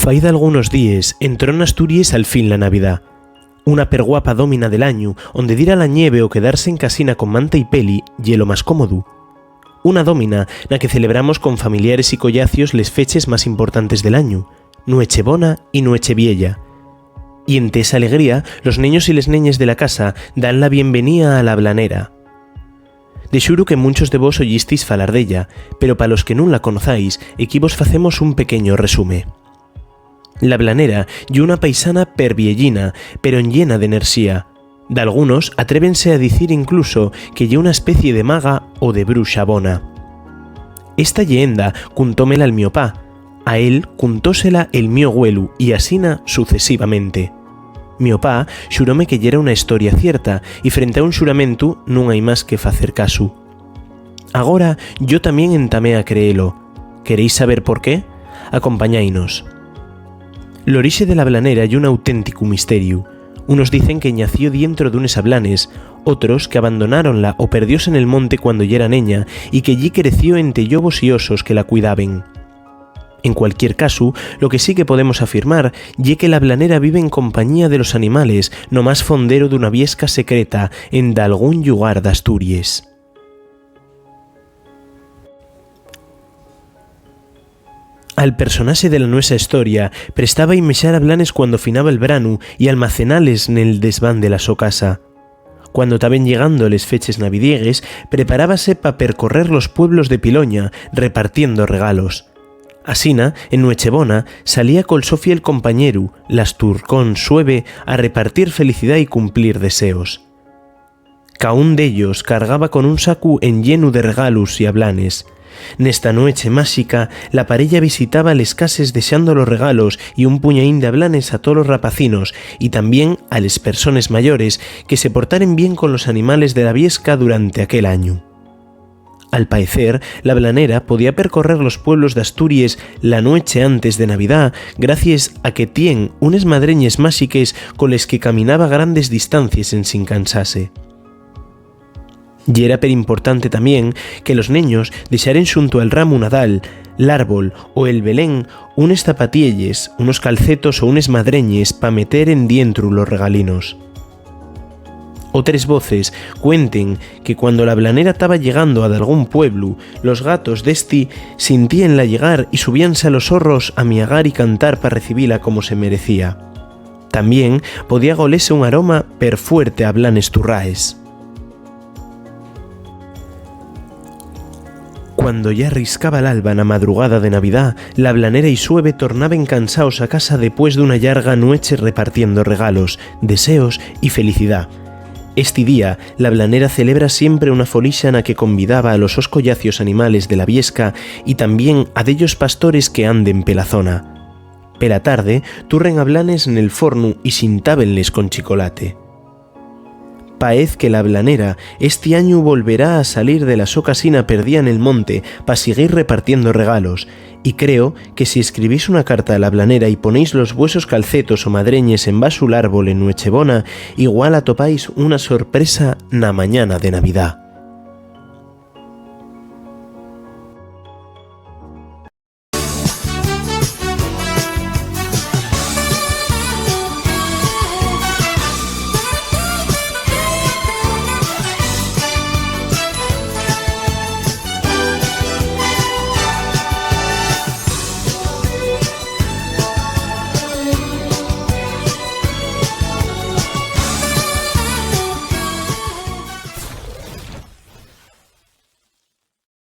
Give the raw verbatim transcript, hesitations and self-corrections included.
Fai dalgunos díes entró n'Asturies al fin la Navidá. Una perguapa dómina del añu, onde dir a la ñeve o quedarse en casina con manta y peli ye lo más cómodu. Una dómina na que celebramos con familiares y collacios les feches más importantes del añu, Nuechebona y Nuecheviella. Y ente esa alegría, los neños y les neñes de la casa dan la bienvenía a la blanera. De xuru que munchos de vos oyistis falar d'ella, pero pa los que nun la conozáis, equí vos facemos un pequeño resume. La blanera ye una paisana perviellina, pero enllena d'enerxía. Dalgunos atrévense a dicir incluso que ye una especie de maga o de bruxa bona. Esta lleenda cuntómela el mio pa, a él cuntósela el mio güelu y asina sucesivamente. Mio pa xuróme que yera una historia cierta y frente a un xuramentu nun hai más que facer casu. Agora yo tamién entamé a creelo. ¿Queréis saber por qué? Acompañáinos. L'orixe de la blanera ye un auténticu misteriu. Unos dicen que ñació dientro d'unes ablanes, otros que abandonáronla o perdióse nel monte cuando yera neña y que ellí creció ente llobos y osos que la cuidaben. En cualquier casu, lo que sí que podemos afirmar ye que la blanera vive en compañía de los animales no más fondero d'una viesca secreta en dalgún llugar d'Asturies. Al personaxe de la nuesa historia prestaba-y mexar ablanes cuando finaba'l branu y almacenales nel desván de la so casa. Cuando taben llegando les feches navidiegues, preparábase pa percorrer los pueblos de Piloña repartiendo regalos. Asina, en Nuechebona, salía col so fiel compañeru, l'asturcón Sueve, a repartir felicidá y cumplir deseos. Caún d'ellos cargaba con un sacu enllenu de regalos y ablanes. Nesta nueche máxica, la parella visitaba les cases dexando los regalos y un puñaín d'ablanes a tolos rapacinos y tamién a les persones mayores que se portaren bien con los animales de la viesca durante aquel añu. Al paecer, la blanera podía percorrer los pueblos d'Asturies la nueche antes de Navidá gracies a que tien unes madreñes máxiques coles que caminaba grandes distancies ensin cansase. Yera perimportante tamién que los neños dexaren xunto al ramu Nadal, l'árbol o el belén unes zapatielles, unos calcetos o unes madreñes pa meter en dientru los regalinos. Otres voces cuenten que cuando la blanera taba llegando a dalgún pueblu, los gatos d'esti sintíenla llegar y subíanse a los horros a miagar y cantar pa recibila como se merecía. Tamién podía golese un aroma perfuerte a blanes turraes. Cuando ya riscaba l'alba na madrugada de Navidá, la blanera y Sueve tornaben cansaos a casa depués d'una llarga nueche repartiendo regalos, deseos y felicidá. Esti día, la blanera celebra siempre una folixa na que convidaba a los sos collacios animales de la viesca y tamién a dellos pastores que anden pela zona. Pela tarde, turren ablanes nel fornu y xintábenles con chicolate. Paez que la blanera esti añu volverá a salir de la so casina perdía nel monte pa siguir repartiendo regalos, y creo que si escribís una carta a la blanera y ponéis los vuesos calcetos o madreñes embaxo l'árbol en Nuechebona, igual atopáis una sorpresa na mañana de Navidá.